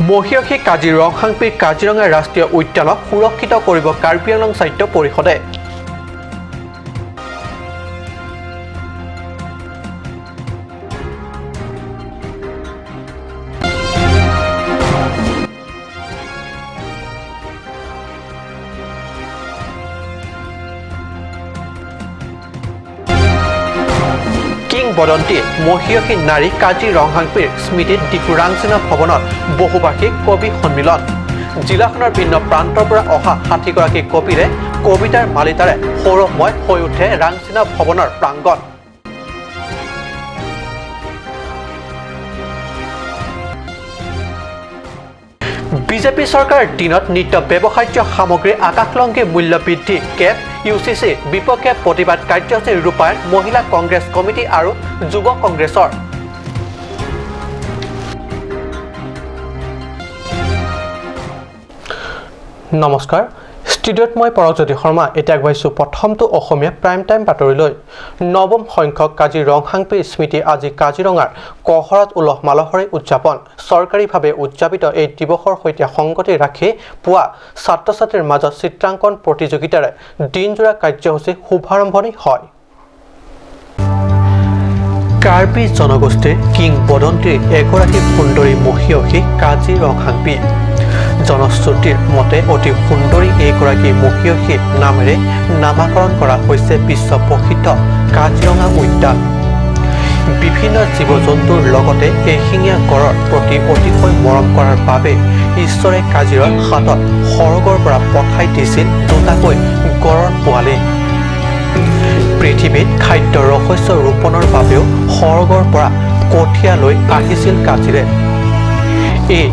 মহিয়সী কাজি ৰংহাংপিৰ কাজিৰঙা ৰাষ্ট্ৰীয় উদ্যানক সুৰক্ষিত কৰিব কাৰ্বি আংলং স্বায়ত্ত পৰিষদে। কিংবদন্তী মহিয়সী নাৰী কাজি ৰংহাংপিৰ স্মৃতিত ডিফু ৰাংচিনা ভৱনত বহুভাষিক কবি সন্মিলন। জিলাখনৰ ভিন্ন প্ৰান্তৰ পৰা অহা 60গৰাকী কবিৰে কবিতাৰ মালিতাৰে সৌৰভময় হৈ উঠে ৰাংচিনা ভৱনৰ প্ৰাংগণ। বিজেপি চৰকাৰৰ দিনত নিত্য ব্যৱহাৰ্য সামগ্ৰীৰ আকাশলংঘী মূল্য বৃদ্ধি, কেব, ইউচিচি বিপক্ষে প্ৰতিবাদ কাৰ্যসূচী ৰূপায়ণ মহিলা কংগ্ৰেছ কমিটি আৰু যুৱ কংগ্ৰেছৰ। নমস্কাৰ, ষ্টুডিঅ'ত মই পৰগজ্যোতি শৰ্মা। এতিয়া আগবাঢ়িছোঁ প্ৰথমটো অসমীয়া প্ৰাইম টাইম বাতৰিলৈ। নৱম সংখ্যক কাজি ৰংহাংপিৰ স্মৃতি আজি কাজিৰঙাৰ কহৰাত উলহ মালহেৰে উদযাপন। চৰকাৰীভাৱে উদযাপিত এই দিৱসৰ সৈতে সংগতি ৰাখি পুৱা ছাত্ৰ ছাত্ৰীৰ মাজত চিত্ৰাংকন প্ৰতিযোগিতাৰে দিনজোৰা কাৰ্যসূচী শুভাৰম্ভণি হয়। কাৰ্বি জনগোষ্ঠীৰ কিংবদন্তীৰ এগৰাকী সুন্দৰী মহিয়সী কাজি ৰংহাংপি। জনশ্ৰুতিৰ মতে অতি সুন্দৰী এইগৰাকী মহিয়সী নামেৰে নামাকৰণ কৰা হৈছে বিশ্ব প্ৰসিদ্ধ কাজিৰঙা উদ্যান। বিভিন্ন জীৱ জন্তুৰ লগতে এশিঙীয়া গঁড়ৰ প্ৰতি অতিশয় মৰম কৰাৰ বাবে ঈশ্বৰে কাজিৰৰ হাতত সৰগৰ পৰা পঠাই দিছিল দুটাকৈ গঁড়ৰ পোৱালি। পৃথিৱীত খাদ্য ৰহস্য ৰোপণৰ বাবেও সৰগৰ পৰা কঠীয়া লৈ আহিছিল কাজিৰে। এই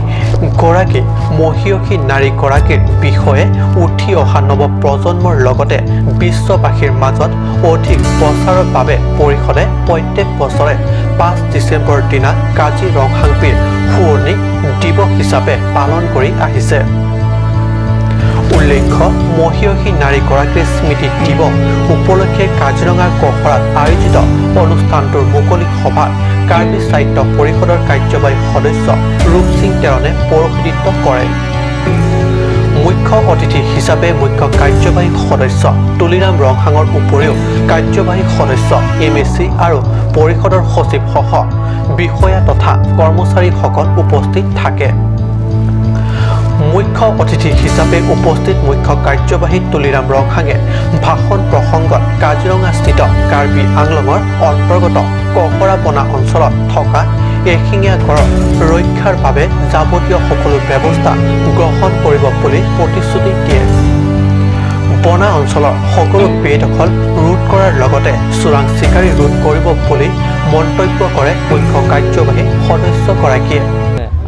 গৰাকী মহিয়সী নাৰীগৰাকীৰ বিষয়ে উঠি অহা নৱপ্ৰজন্মৰ লগতে বিশ্ববাসীৰ মাজত অধিক প্ৰচাৰৰ বাবে পৰিষদে প্ৰত্যেক বছৰে 5 ডিচেম্বৰৰ দিনা কাজি ৰংহাংপিৰ সোঁৱৰণী দিৱস হিচাপে পালন কৰি আহিছে। উল্লেখ্য, মহিয়সী নাৰীগৰাকীৰ স্মৃতি দিৱস উপলক্ষে কাজিৰঙাৰ কখৰাত আয়োজিত অনুষ্ঠানটোৰ মুকলি সভাত কাৰ্বি সাহিত্য পৰিষদৰ কাৰ্যবাহী সদস্য ৰূপ সিং তেৰণে পৌৰোহিত্য কৰে। মুখ্য অতিথি হিচাপে মুখ্য কাৰ্যবাহী সদস্য তুলিৰাম ৰংহাঙৰ উপৰিও কাৰ্যবাহী সদস্য এম.এ.চি আৰু পৰিষদৰ সচিবসহ বিষয়া তথা কৰ্মচাৰীসকল উপস্থিত থাকে। মুখ্য অতিথি হিচাপে উপস্থিত মুখ্য কাৰ্যবাহী তুলিৰাম ৰংহাঙে ভাষণ প্ৰসংগত কাজিৰঙাস্থিত কাৰ্বি আংলঙৰ অন্তৰ্গত কহৰা বনা অঞ্চলত থকা এশিঙীয়া গঁড়ৰ ৰক্ষাৰ বাবে যাৱতীয় সকলো ব্যৱস্থা গ্ৰহণ কৰিব বুলি প্ৰতিশ্ৰুতি দিয়ে। বনা অঞ্চলৰ সকলো বেদখল ৰোধ কৰাৰ লগতে চোৰাং চিকাৰী ৰোধ কৰিব বুলি মন্তব্য কৰে মুখ্য কাৰ্যবাহী সদস্যগৰাকীয়ে।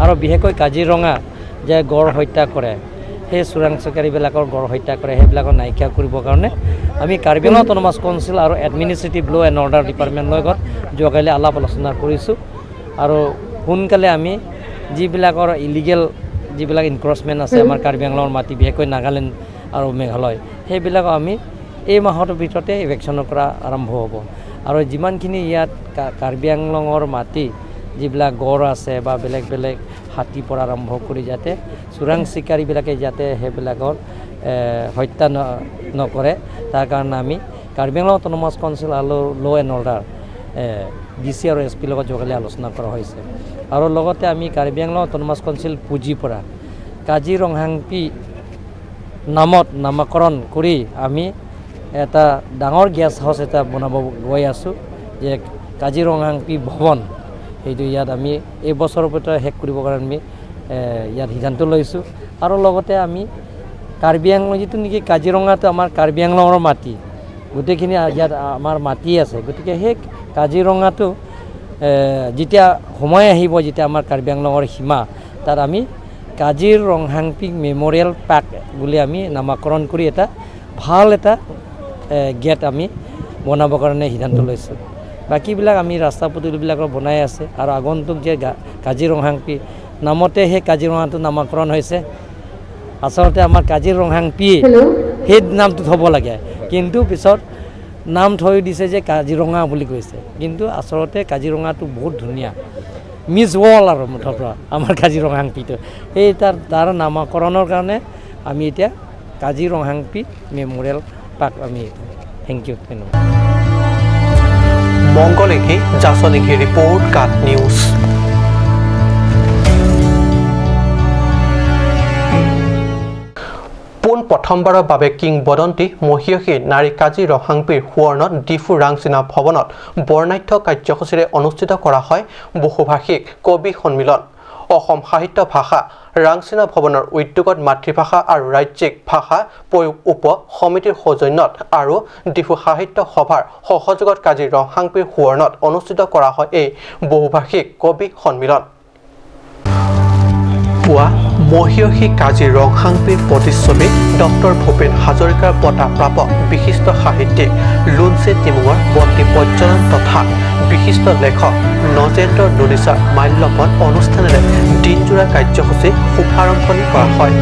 আৰু বিশেষকৈ কাজিৰঙা যে গঁড় হত্যা কৰে, সেই চোৰাং চিকাৰীবিলাকৰ গঁড় হত্যা কৰে, সেইবিলাকৰ নাইকিয়া কৰিবৰ কাৰণে আমি কাৰ্বি আংলং অট'নমাছ কাউন্সিল আৰু এডমিনিষ্ট্ৰেটিভ ল' এণ্ড অৰ্ডাৰ ডিপাৰ্টমেণ্টৰ লগত যোৱাকালি আলাপ আলোচনা কৰিছোঁ। আৰু সোনকালে আমি যিবিলাকৰ ইলিগেল যিবিলাক ইনক্ৰচমেণ্ট আছে আমাৰ কাৰ্বি আংলঙৰ মাটি, বিশেষকৈ নাগালেণ্ড আৰু মেঘালয়, সেইবিলাকো আমি এই মাহটোৰ ভিতৰতে ইভেকশ্যনৰ কৰা আৰম্ভ হ'ব। আৰু যিমানখিনি ইয়াত কাৰ্বি আংলঙৰ মাটি যিবিলাক গঁড় আছে বা বেলেগ বেলেগ হাতীৰ পৰা আৰম্ভ কৰি যাতে চোৰাং চিকাৰীবিলাকে যাতে সেইবিলাকৰ হত্যা নকৰে, তাৰ কাৰণে আমি কাৰ্বি আংলং অট'নমাছ কাউন্সিল আৰু ল' এণ্ড অৰ্ডাৰ ডি.চি আৰু এছ.পিৰ লগত যোৱাকালি আলোচনা কৰা হৈছে। আৰু লগতে আমি কাৰ্বি আংলং অট'নমাছ কাউন্সিল পুঁজিৰ পৰা কাজি ৰংহাংপি নামত নামাকৰণ কৰি আমি এটা ডাঙৰ গেষ্ট হাউচ এটা বনাব গৈ আছোঁ, যে কাজি ৰংহাংপি ভৱন। সেইটো ইয়াত আমি এই বছৰৰ ভিতৰত শেষ কৰিবৰ কাৰণে আমি ইয়াত সিদ্ধান্ত লৈছোঁ। আৰু লগতে আমি কাৰ্বি আংলং যিটো নেকি কাজিৰঙাটো আমাৰ কাৰ্বি আংলঙৰ মাটি, গোটেইখিনি ইয়াত আমাৰ মাটি আছে, গতিকে সেই কাজিৰঙাটো যেতিয়া সময় আহিব, যেতিয়া আমাৰ কাৰ্বি আংলঙৰ সীমা, তাত আমি কাজিৰ ৰংহাংপি মেম'ৰিয়েল পাৰ্ক বুলি আমি নামাকৰণ কৰি এটা ভাল এটা গেট আমি বনাবৰ কাৰণে সিদ্ধান্ত লৈছোঁ। বাকীবিলাক আমি ৰাস্তা পদূলিবিলাকৰ বনাই আছে। আৰু আগন্তুক যে কাজি ৰংহাংপি নামতে সেই কাজিৰঙাটো নামাকৰণ হৈছে, আচলতে আমাৰ কাজি ৰংহাংপি সেই নামটো থ'ব লাগে, কিন্তু পিছত নাম থৈ দিছে যে কাজিৰঙা বুলি কৈছে, কিন্তু আচলতে কাজিৰঙাটো বহুত ধুনীয়া, মিছ ৱৰ্ল্ড আৰু মুঠৰ পৰা আমাৰ কাজিৰঙা হাংপিটো। সেই তাৰ নামাকৰণৰ কাৰণে আমি এতিয়া কাজিৰঙা হাংপি মেম'ৰিয়েল পাৰ্ক আমি। Thank you, ধন্যবাদ। মংগলেখী জাচনিখী ৰিপৰ্ট, কাট নিউজ। পোন প্ৰথমবাৰৰ বাবে কিংবদন্তী মহিয়সী নাৰী কাজী ৰহাংপীৰ সোঁৱৰণত ডিফু ৰাংচিনা ভৱনত বৰ্ণাঢ্য কাৰ্যসূচীৰে অনুষ্ঠিত কৰা হয় বহুভাষিক কবি সন্মিলন। অসম সাহিত্য ভাষা ৰাংচিনা ভৱনৰ উদ্যোগত মাতৃভাষা আৰু ৰাজ্যিক ভাষা প্ৰয়োগ উপ সমিতিৰ সৌজন্যত আৰু ডিফু সাহিত্য সভাৰ সহযোগত কাজী ৰহাংপীৰ সোঁৱৰণত অনুষ্ঠিত কৰা হয় এই বহুভাষিক কবি সন্মিলন। পুৱা মহিয়সী কাজী ৰংহাংপীৰ প্ৰতিচ্ছবি ডক্টৰ ভূপেন হাজৰিকাৰ বঁটা প্ৰাপক বিশিষ্ট সাহিত্যিক লুনচে তিমুঙৰ বন্তি প্ৰজ্বলন তথা বিশিষ্ট লেখক নজেন্দ্ৰ নুনিচাৰ মাল্যৰ্পণ অনুষ্ঠানেৰে দিনজোৰা কাৰ্যসূচী শুভাৰম্ভণি কৰা হয়।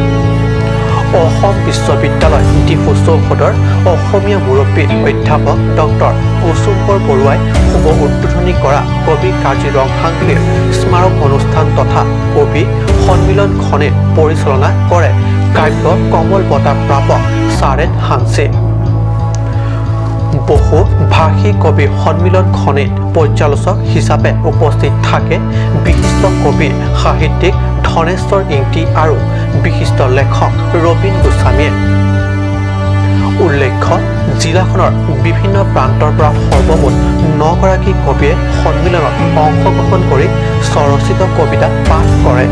অসম বিশ্ববিদ্যালয় ডিফু চৌহদৰ অসমীয়া মুৰব্বী অধ্যাপক ডক্টৰ কুসুম্বৰ বৰুৱাই শুভ উদ্বোধনী কৰা কবি কাজী ৰংহাংপীৰ স্মাৰক অনুষ্ঠান তথা কবি সন্মিলনখনিৰ পৰিচালনা কৰে কাব্য কমল বঁটা প্ৰাপক চাৰেন হানছে। বহু ভাষী কবি সন্মিলনখনিত পৰ্যালোচক হিচাপে উপস্থিত থাকে বিশিষ্ট কবি সাহিত্যিক ধনেশ্বৰ ইংতি আৰু বিশিষ্ট লেখক ৰবীন গোস্বামীয়ে। উল্লেখ্য, জিলাখনৰ বিভিন্ন প্ৰান্তৰ পৰা সৰ্বমুঠ 9গৰাকী কবিয়ে সন্মিলনত অংশগ্ৰহণ কৰি স্বৰচিত কবিতা পাঠ কৰে।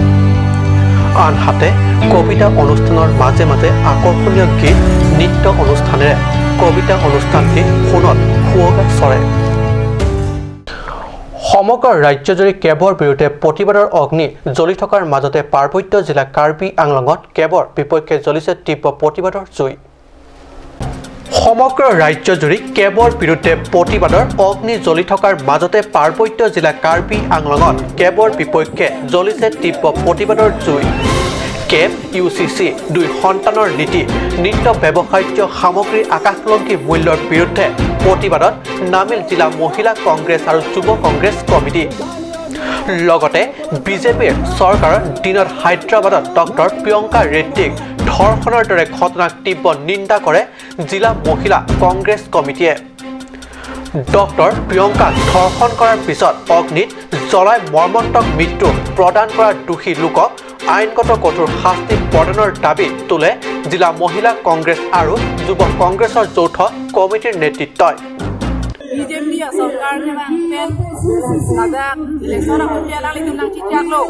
আনহাতে কবিতা অনুষ্ঠানৰ মাজে মাজে আকৰ্ষণীয় গীত নৃত্য অনুষ্ঠানেৰে কবিতা অনুষ্ঠানটি সোণত সুৱগা চৰে। সমগ্ৰ ৰাজ্যজুৰি কেবৰ বিৰুদ্ধে প্ৰতিবাদৰ অগ্নি জ্বলি থকাৰ মাজতে পাৰ্বত্য জিলা কাৰ্বি আংলঙত কেবৰ বিপক্ষে জ্বলিছে তীব্ৰ প্ৰতিবাদৰ জুই। সমগ্ৰ ৰাজ্যজুৰি কেবৰ বিৰুদ্ধে প্ৰতিবাদৰ অগ্নি জ্বলি থকাৰ মাজতে পাৰ্বত্য জিলা কাৰ্বি আংলঙত কেবৰ বিপক্ষে জ্বলিছে তীব্ৰ প্ৰতিবাদৰ জুই। কেব, ইউ চি চি, দুই সন্তানৰ নীতি, নিত্য ব্যৱহাৰ্য সামগ্ৰীৰ আকাশলংঘী মূল্যৰ বিৰুদ্ধে প্ৰতিবাদত নামিল জিলা মহিলা কংগ্ৰেছ আৰু যুৱ কংগ্ৰেছ কমিটি। লগতে বিজেপিৰ চৰকাৰৰ দিনত হায়দৰাবাদত ডক্টৰ প্ৰিয়ংকা ৰেড্ডীক ধৰ্ষণৰ দৰে ঘটনাক তীব্ৰ নিন্দা কৰে জিলা মহিলা কংগ্ৰেছ কমিটিয়ে। ডক্টৰ প্ৰিয়ংকাক ধৰ্ষণ কৰাৰ পিছত অগ্নিত জ্বলাই মৰ্মন্তুদ মৃত্যু প্ৰদান কৰা দোষী লোকক আইনগত কঠোৰ শাস্তি প্ৰদানৰ দাবী তোলে জিলা মহিলা কংগ্ৰেছ আৰু যুৱ কংগ্ৰেছৰ যৌথ কমিটিৰ নেতৃত্বই। BJP sarkar ne bang ten lada election a hun la litum nang chichak lo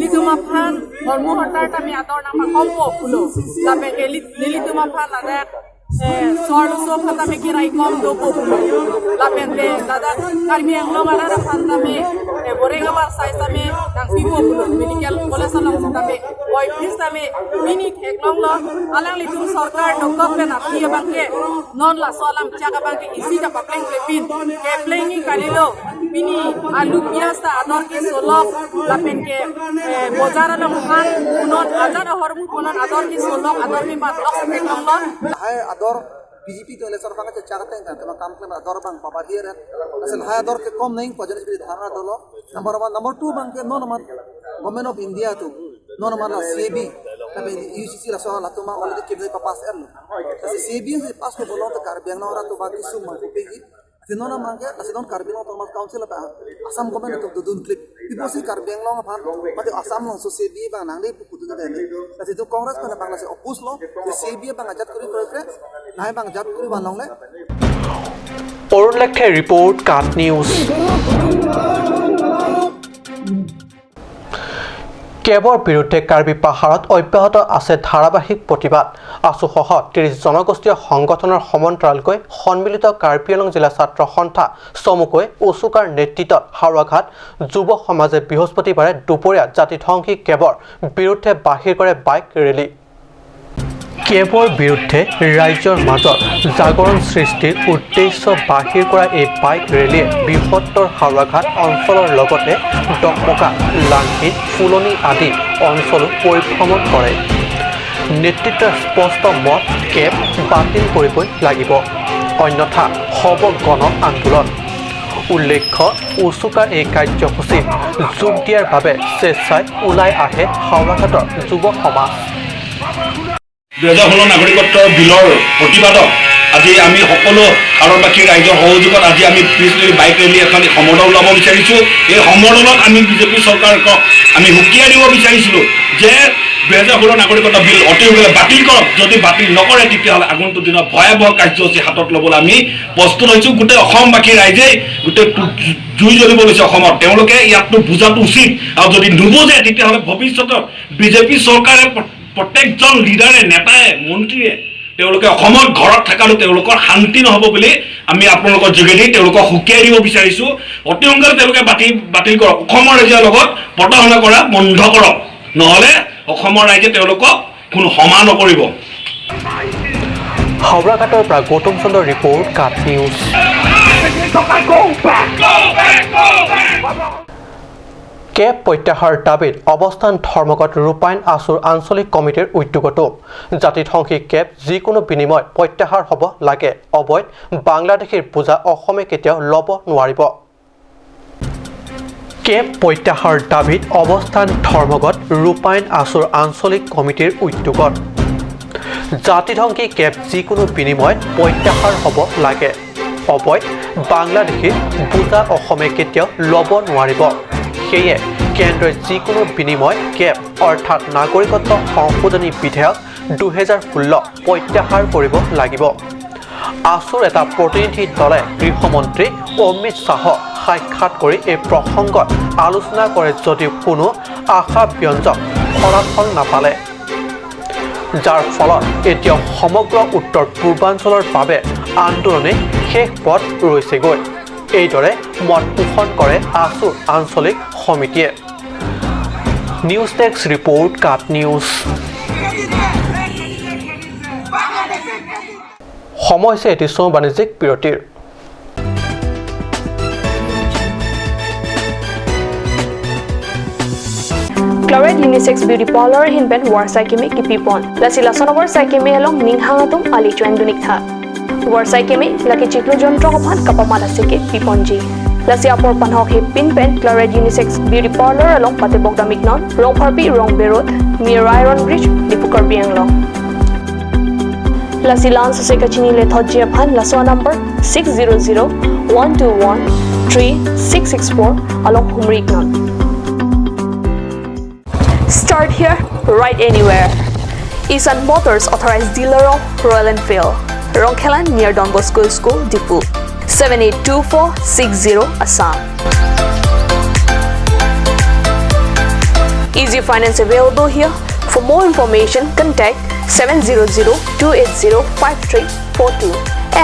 litum aphan hormu hotar ta mi ator nang ma kompo phulo la pe ke litum aphan lada sor so phata me kirai kom do po phulo la pen te lada karmi anglo mara phan ta me borenga mar sai ta me nang pipo phulo medical college along ta me oi fees ta me mini thek long lo alang litum sarkar dokop pe na pi bang ke non la solam chaka bang ke isi ta papleng pin ke plengi kalilo mini alu pias ta ador ke solok la pen ke bozar along han unon azar hormu ponon ador ke solok ador mi mat lok thek long lo hai ador BJP to election bang che chagate nga to kam klem ador bang papa here asal hai ador ke kom nahi pajane bi dharna dolo number 1 number 2 bang ke no number government of India to no number la CB tabe UCC la so la to ma already ke bi pass er lo CB se pass ko bolo to kar bang na ora to ba kisu ma pe gi no na mang ke asidon Karbi Anglong Autonomous Council pa Assam government to dudun clip iposi Karbi Anglong phan mate Assam long so CB bang nang le putu de ne ase to Congress pa bangla se oppose lo CB bang ajat kuri kore nai bang jat kuri ban long le Arun লেখে report, কাট news. কেবৰ বিৰুদ্ধে কাৰ্বি পাহাৰত অব্যাহত আছে ধাৰাবাহিক প্ৰতিবাদ। আছুসহ 30 জনগোষ্ঠীয় সংগঠনৰ সমান্তৰালকৈ সন্মিলিত কাৰ্বি আংলং জিলা ছাত্ৰ সন্থা চমুকৈ উচুকাৰ নেতৃত্বত হাওৰাঘাট যুৱ সমাজে বৃহস্পতিবাৰে দুপৰীয়া জাতিধ্বংসী কেবৰ বিৰুদ্ধে বাহিৰ কৰে বাইক ৰেলী। কেবৰ বিৰুদ্ধে ৰাজ্যৰ মাজত জাগৰণ সৃষ্টিৰ উদ্দেশ্য বাহিৰ কৰা এই বাইক ৰেলীয়ে বৃহত্তৰ হাওৰাঘাট অঞ্চলৰ লগতে ডকমকা, লাংহিন, ফুলনি আদি অঞ্চলো পৰিভ্ৰমণ কৰে। নেতৃত্বৰ স্পষ্ট মত, কেব বাতিল কৰিবই লাগিব। অন্যথা হ'ব গণ আন্দোলন। উল্লেখ্য, উচুকাৰ এই কাৰ্যসূচীত যোগ দিয়াৰ বাবে স্বেচ্ছাই ওলাই আহে হাওৰাঘাটৰ যুৱ সমাজ। 2016 নাগৰিকত্ব বিলৰ প্ৰতিবাদত আজি আমি সকলো ভাৰতবাসী ৰাইজৰ সহযোগত আজি আমি বাইক ৰেলী এখন সমদল ওলাব বিচাৰিছোঁ। এই সমদলত আমি বিজেপি চৰকাৰক আমি সকীয়াই দিব বিচাৰিছিলোঁ যে 2016 নাগৰিকত্ব বিল অতি সোনকালে বাতিল কৰক। যদি বাতিল নকৰে তেতিয়াহ'লে আগন্তুক দিনত ভয়াৱহ কাৰ্যসূচী হাতত ল'বলৈ আমি প্ৰস্তুত হৈছোঁ। গোটেই অসমবাসী ৰাইজেই গোটেই জুই জ্বলিব লৈছে অসমত। তেওঁলোকে ইয়াততো বুজাটো উচিত, আৰু যদি নুবুজে তেতিয়াহ'লে ভৱিষ্যতত বিজেপি চৰকাৰে প্ৰত্যেকজন লিডাৰে, নেতাই, মন্ত্ৰীয়ে তেওঁলোকে অসমত ঘৰত থকাটো তেওঁলোকৰ শান্তি নহ'ব বুলি আমি আপোনালোকৰ যোগেদি তেওঁলোকক সকীয়াই দিব বিচাৰিছোঁ। অতি সোনকালে তেওঁলোকে বাতিল কৰক, অসমৰ ৰাইজৰ লগত প্ৰতাৰণা কৰা বন্ধ কৰক, নহ'লে অসমৰ ৰাইজে তেওঁলোকক কোনো ক্ষমা নকৰিব। হাওৰাঘাটৰ পৰা গৌতম চন্দ্ৰৰ ৰিপৰ্ট, কাট নিউজ। কেব প্ৰত্যাহাৰ দাবীত অৱস্থান ধৰ্মঘট ৰূপায়ণ আছুৰ আঞ্চলিক কমিটিৰ উদ্যোগতো। জাতিধ্বংসী কেব যিকোনো বিনিময়ত প্ৰত্যাহাৰ হ'ব লাগে, অবৈধ বাংলাদেশীৰ বোজা অসমে কেতিয়াও ল'ব নোৱাৰিব। কেব প্ৰত্যাহাৰ দাবীত অৱস্থান ধৰ্মঘট ৰূপায়ণ আছুৰ আঞ্চলিক কমিটিৰ উদ্যোগত। জাতিধ্বংসী কেব যিকোনো বিনিময়ত প্ৰত্যাহাৰ হ'ব লাগে, অবৈধ বাংলাদেশীৰ বোজা অসমে কেতিয়াও ল'ব নোৱাৰিব। সেয়ে কেন্দ্ৰই যিকোনো বিনিময় কেব অৰ্থাৎ নাগৰিকত্ব সংশোধনী বিধেয়ক 2016 প্ৰত্যাহাৰ কৰিব লাগিব। আছুৰ এটা প্ৰতিনিধি দলে গৃহমন্ত্ৰী অমিত শ্বাহক সাক্ষাৎ কৰি এই প্ৰসংগত আলোচনা কৰে যদিও কোনো আশাব্যঞ্জক ফলাফল নাপালে, যাৰ ফলত এতিয়াও সমগ্ৰ উত্তৰ পূৰ্বাঞ্চলৰ বাবে আন্দোলনে শেষ পথ ৰৈছেগৈ। এইদৰে মত পোষণ কৰে আছুৰ আঞ্চলিক সমিতিয়ে। নিউজ ডেস্ক ৰিপৰ্ট, কাট নিউজ। সময় হৈছে এটি চৌ বাণিজ্যিক বিৰতিৰ। Claret Unisex Beauty Parlor hinben warsai keme kipipon. Lasi lasona warsai keme helong ninghangatum ali chuen dunik tha. Warsai keme laki chiklo jontro phan kapamala seke piponji. Lasi apor panhok he pinpen Claret Unisex Beauty Parlor along Patebok damiknon Rong Pharpi Rong Berot near Iron Bridge Dipukar Bianglong. Lasi lans se kachini le thojia phan laswa number 600 121 3664 along Humriknon. Start here, right anywhere. Isan Motors, authorized dealer of Royal Enfield, Rongkhelan near Don Bosco School, Dipu, 782460 Assam. Easy finance available here. For more information, contact 700-280-5342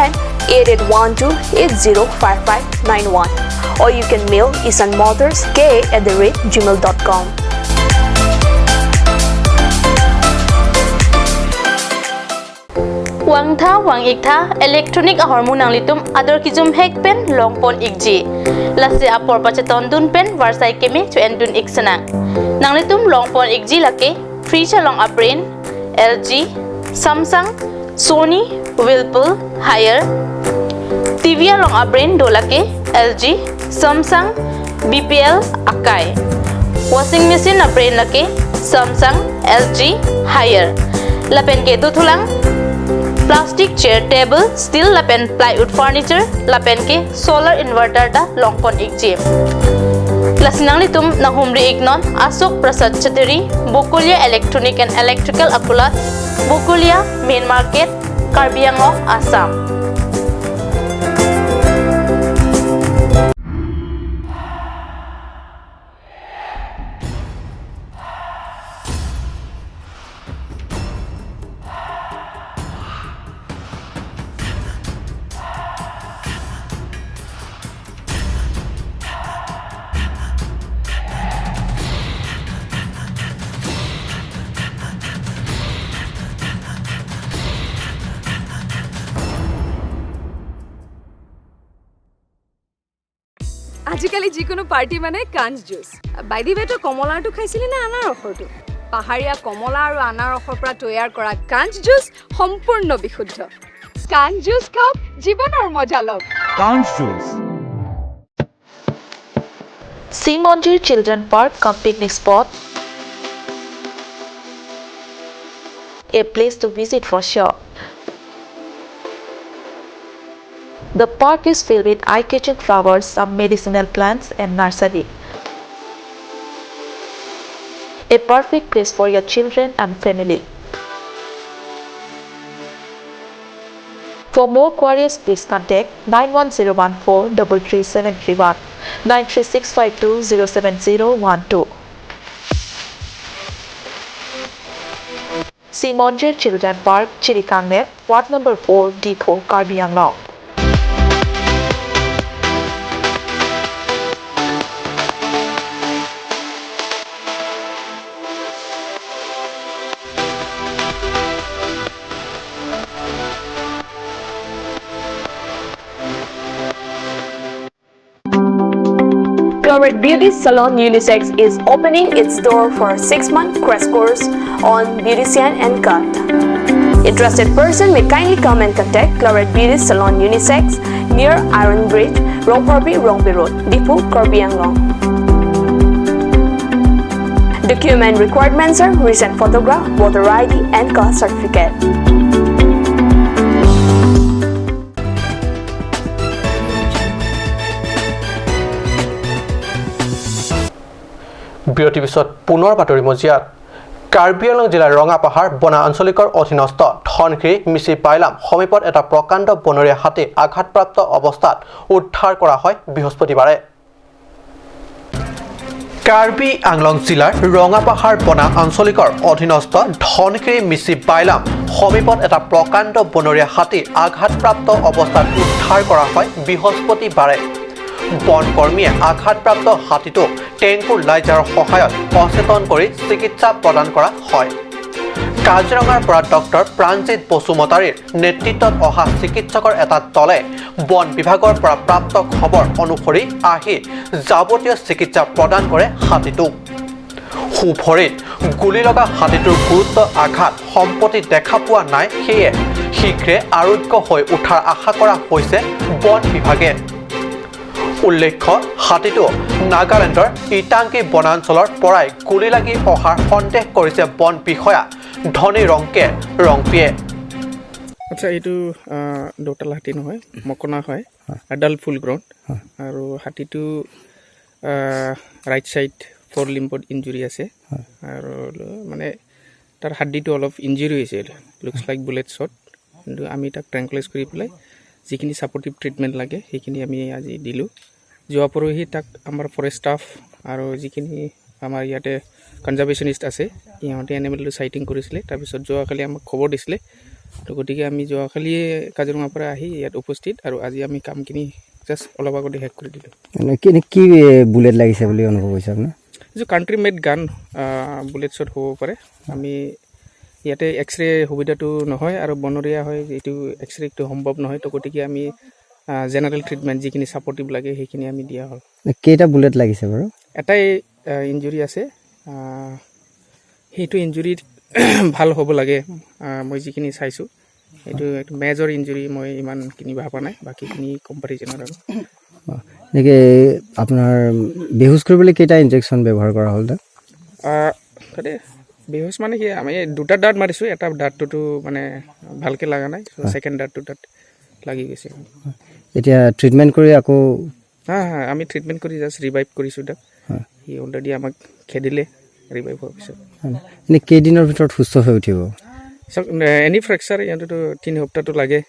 and 8812-805591, or you can mail isanmotorska@gmail.com. Wangtha wang iktha electronic hormone anglitum ador kijum hek pen long pon ikji lase apor pacheton dun pen varsai keme chu endun iksana nanglitum long pon ikji lake fridge along abrain LG Samsung Sony Whirlpool Haier TV along abrain dolake LG Samsung BPL Akai washing machine abrain lake Samsung LG Haier lapen ke tuthulang plastic chair table steel lapen plywood furniture lapen ke solar inverter da longpon ikji lasinangli tum nahumri iknon Ashok Prasad Chateri Bokulia Electronic and Electrical Apulat Bokulia Main Market Karbi Anglong Assam. আজিকালি যিকোনো party মানে কাঞ্চ juice. By the ৱে, তই কমলাৰটো খাইছিলি নে আনাৰসৰটো? পাহাৰীয়া কমলা আৰু আনাৰসৰ পৰা তৈয়াৰ কৰা কাঞ্চ জুচ সম্পূৰ্ণ বিশুদ্ধ। কাঞ্চ জুচ খাওক, জীৱনৰ মজা লওক। Kanch juice. Simonjir Children Park cum picnic spot, a place to visit for sure. The park is filled with eye-catching flowers, some medicinal plants and nursery. A perfect place for your children and family. For more queries, please contact 91014 33731, 93652 07012. Simonjir Children Park, Chirikangne, Ward Number 4, D4, Karbi Anglong. Cloret Beauty Salon Unisex is opening its door for 6-month crash course on beautician and cut. Interested person may kindly come and contact Cloret Beauty Salon Unisex near Iron Bridge, Rongparbi, Rongbi Road, Diphu, Karbi Anglong. Document requirements are recent photograph, voter ID and caste certificate. বিৰতিৰ পিছত পুনৰ বাতৰি মজিয়াত। কাৰ্বি আংলং জিলাৰ ৰঙাপাহাৰ বনা আঞ্চলিকৰ অধীনস্থ ধনশিৰি মিচি পাইলাম সমীপত এটা প্ৰকাণ্ড বনৰীয়া হাতী আঘাতপ্ৰাপ্ত অৱস্থাত উদ্ধাৰ কৰা হয় বৃহস্পতিবাৰে। কাৰ্বি আংলং জিলাৰ ৰঙাপাহাৰ বনা আঞ্চলিকৰ অধীনস্থ ধনশিৰি মিচি পাইলাম সমীপত এটা প্ৰকাণ্ড বনৰীয়া হাতী আঘাতপ্ৰাপ্ত অৱস্থাত উদ্ধাৰ কৰা হয় বৃহস্পতিবাৰে। বনকৰ্মীয়ে আঘাতপ্ৰাপ্ত হাতীটোক টেংকুৰ লাইজাৰৰ সহায়ত অচেতন কৰি চিকিৎসা প্ৰদান কৰা হয়। কাজিৰঙাৰ পৰা ডক্টৰ প্ৰাণজিৎ বসুমতাৰীৰ নেতৃত্বত অহা চিকিৎসকৰ এটা দলে বন বিভাগৰ পৰা প্ৰাপ্ত খবৰ অনুসৰি আহি যাৱতীয় চিকিৎসা প্ৰদান কৰে হাতীটোক। সোঁভৰিত গুলী লগা হাতীটোৰ গুৰুত্ব আঘাত সম্প্ৰতি দেখা পোৱা নাই, সেয়ে শীঘ্ৰে আৰোগ্য হৈ উঠাৰ আশা কৰা হৈছে বন বিভাগে। উল্লেখ্য, হাতীটো নাগালেণ্ডৰ ইটাংকি বনাঞ্চলৰ পৰাই গুলী লাগি অহাৰ সন্দেহ কৰিছে বন বিষয়া ধনী ৰংকে ৰংপিয়ে। আচ্ছা, এইটো দোতাল হাতী নহয়, মকনা হয়, এডাল্ট ফুল গ্ৰ'ন। আৰু হাতীটো ৰাইট ছাইড ফ'ৰ লিম্বত ইঞ্জুৰি আছে আৰু মানে তাৰ হাড্ডিটো অলপ ইঞ্জুৰি হৈছে, লুকছ লাইক বুলেট শ্বট। কিন্তু আমি তাক ট্ৰেংকুলাইজ কৰি পেলাই যিখিনি ছাপৰ্টিভ ট্ৰিটমেণ্ট লাগে সেইখিনি আমি আজি দিলোঁ। যোৱা পৰহি তাক আমাৰ ফৰেষ্ট ষ্টাফ আৰু যিখিনি আমাৰ ইয়াতে কনজাৰ্ভেশ্যনিষ্ট আছে সিহঁতে এনিমেলটো চাইটিং কৰিছিলে। তাৰপিছত যোৱাকালি আমাক খবৰ দিছিলে, তো গতিকে আমি যোৱাকালিয়ে কাজিৰঙাৰ পৰা আহি ইয়াত উপস্থিত আৰু আজি আমি কামখিনি জাষ্ট অলপ আগতে শেষ কৰি দিলোঁ। কি বুলেট লাগিছে বুলি অনুভৱ হৈছে আপোনাৰ? যিটো country made gun bullet shot হ'ব পাৰে। আমি ইয়াতে এক্সৰে সুবিধাটো নহয় আৰু বনৰীয়া হয়, এইটো এক্সৰেটো সম্ভৱ নহয়। তো গতিকে আমি জেনেৰেল ট্ৰিটমেণ্ট যিখিনি ছাপৰ্টিভ লাগে সেইখিনি আমি দিয়া হ'ল। কেইটা বুলেট লাগিছে বাৰু? এটাই ইঞ্জুৰি আছে, সেইটো ইঞ্জুৰিত ভাল হ'ব লাগে। মই যিখিনি চাইছোঁ এইটো এইটো মেজৰ ইঞ্জুৰি মই ইমানখিনি ভবা নাই, বাকীখিনি কম্পেৰিজনৰ। আৰু এনেকৈ আপোনাৰ বেহুচ কৰিবলৈ কেইটা ইনজেকশ্যন ব্যৱহাৰ কৰা হ'ল তাত? তাতে বেহুচ মানে কি, আমি দুটা দাঁত মাৰিছোঁ, এটা দাঁতটোতো মানে ভালকৈ লগা নাই, ছেকেণ্ড দাঁতটো তাত লাগি গৈছে। এতিয়া ট্ৰিটমেণ্ট কৰি আকৌ? হা হা, আমি ট্ৰিটমেণ্ট কৰি জাষ্ট ৰিভাইভ কৰিছোঁ তাক। সি অলৰেডি আমাক খেদিলে ৰিভাইভ হোৱাৰ পিছত। এনেই কেইদিনৰ ভিতৰত সুস্থ হৈ উঠিব? চাওক, এনি ফ্ৰেকচাৰ ইহঁতেতো 3 সপ্তাহটো লাগে।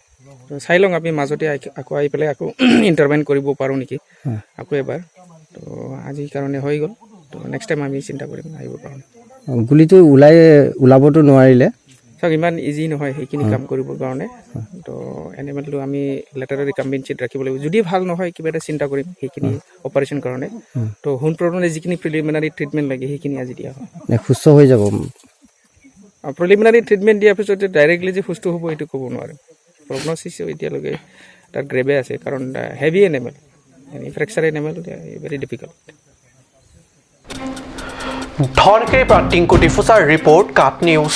চাই লওঁ আমি মাজতে আকৌ আহি পেলাই আকৌ ইণ্টাৰভেন কৰিব পাৰোঁ নেকি আকৌ এবাৰ। তো আজিৰ কাৰণে হৈ গ'ল, তো নেক্সট টাইম আমি চিন্তা কৰিম আহিবৰ কাৰণে। গুলিটো ওলাবতো নোৱাৰিলে? চাওক, ইমান ইজি নহয় সেইখিনি কাম কৰিবৰ কাৰণে। তো এনিমেলটো আমি লেটাৰৰ ৰিকম্বেঞ্চিত ৰাখিব লাগিব। যদি ভাল নহয় কিবা এটা চিন্তা কৰিম সেইখিনি অপাৰেশ্যন কাৰণে। তো সোনপ্ৰথমে যিখিনি প্ৰিলিমিনাৰী ট্ৰিটমেণ্ট লাগে সেইখিনি আজি দিয়া হয়। সুস্থ হৈ যাব? প্ৰিলিমিনাৰী ট্ৰিটমেণ্ট দিয়াৰ পিছত ডাইৰেক্টলি যে সুস্থ হ'ব সেইটো ক'ব নোৱাৰিম। প্ৰগনচিছ এতিয়ালৈকে তাৰ গ্ৰেভে আছে, কাৰণ heavy animal, any fracture animal very difficult. ধনশিৰিৰ পৰা টিংকু ডিফুচাৰ ৰিপৰ্ট, কাট নিউজ।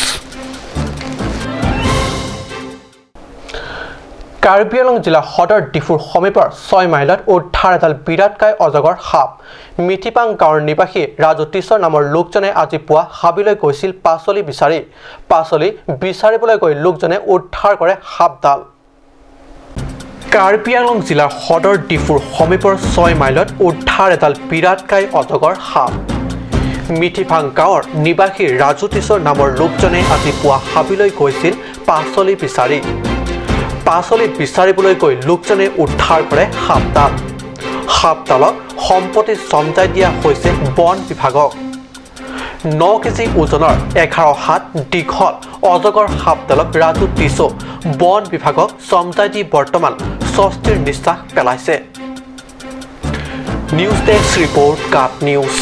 কাৰ্বি আংলং জিলাৰ সদৰ ডিফুৰ সমীপৰ 6 মাইলত উদ্ধাৰ এডাল বিৰাটকায় অজগৰ সাপ। মিথিপাং গাঁৱৰ নিবাসী ৰাজু তিছৰ নামৰ লোকজনে আজি পুৱা হাবিলৈ গৈছিল পাচলি বিচাৰি। পাচলি বিচাৰিবলৈ গৈ লোকজনে উদ্ধাৰ কৰে সাপডাল। কাৰ্বি আংলং জিলাৰ সদৰ ডিফুৰ সমীপৰ 6 মাইলত উদ্ধাৰ এডাল বিৰাটকায় অজগৰ সাপ। মিথিফাং গাঁৱৰ নিবাসী ৰাজু তিছৰ নামৰ লোকজনে আজি পুৱা হাবিলৈ গৈছিল পাচলি বিচাৰি। পাচলি বিচাৰিবলৈ গৈ লোকজনে উদ্ধাৰ কৰে সাপডাল। সাপডালক সম্পত্তি চমজাই দিয়া হৈছে বন বিভাগক। 9 কেজি ওজনৰ 11 হাত দীঘল অজগৰ সাপডালক ৰাজু তিছো বন বিভাগক চমজাই দি বৰ্তমান স্বস্তিৰ নিশ্বাস পেলাইছে। নিউজ ডেস্ক ৰিপৰ্ট, কাট নিউজ।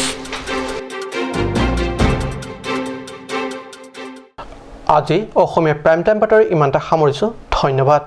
আজি অসমীয়া প্ৰাইম টাইম বাতৰি ইমানটা সামৰিছোঁ। ধন্যবাদ।